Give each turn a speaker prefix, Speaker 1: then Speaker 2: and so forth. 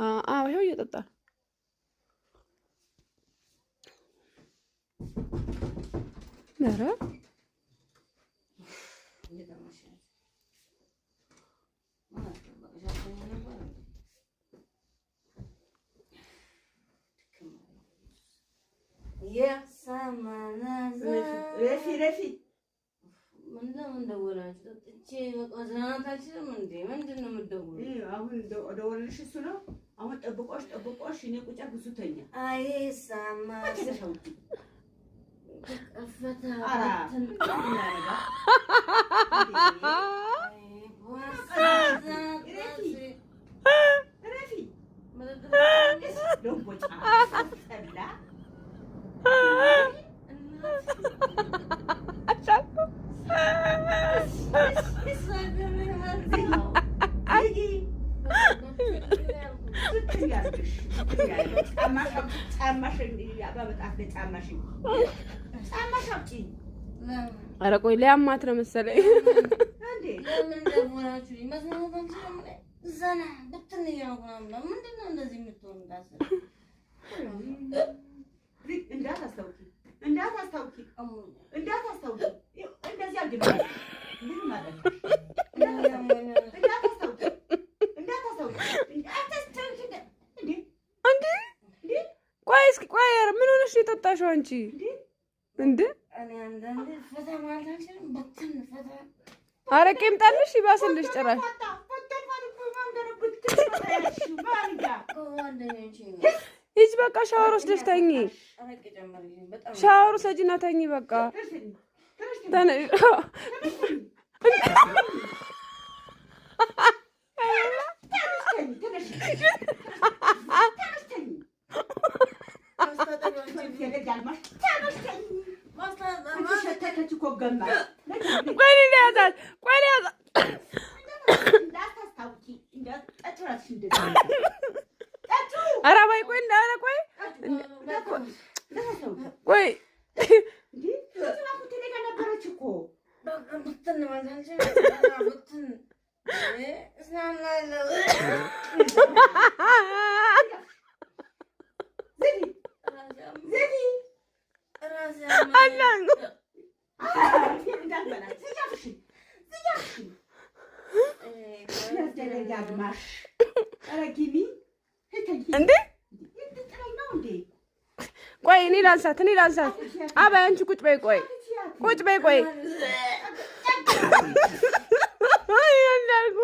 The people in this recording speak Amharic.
Speaker 1: አዎ ይኸው እየጠጣ ኧረ
Speaker 2: ረፊ ረፊ
Speaker 3: ምን ደወላችሁ? ጠጥቼ በቃ መዝናናት አልችልም እንዴ? ምንድን ነው የምትደውሉት?
Speaker 2: አሁን ደወልልሽ እሱ ነው። አሁን ጠብቆሽ ጠብቆሽ እኔ ቁጫ ብዙ ተኛ።
Speaker 3: አይ ሳማ
Speaker 1: ኧረ ቆይ ሊያማት ነው መሰለኝ። ቆይ እስኪ ቆይ፣ ኧረ ምን ሆነሽ ነው የጠጣሽው አንቺ? እንደ አረቄ ይምጣልሽ ይባስልሽ ጭራሽ። ሂጅ በቃ ሻወር ወስደሽ ተኚ። ሻወር ውሰጂና ተኚ በቃ። ቆይ ልያዛት፣ ቆይ ልያዛት። ኧረ በይ ቆይ፣ ኧረ ቆይ ቆይ እንዴ ቆይ እኔ ላንሳት፣ እኔ ላንሳት። አባይ አንቺ ቁጭ በይ፣ ቆይ ቁጭ በይ፣ ቆይ እንዳልኩ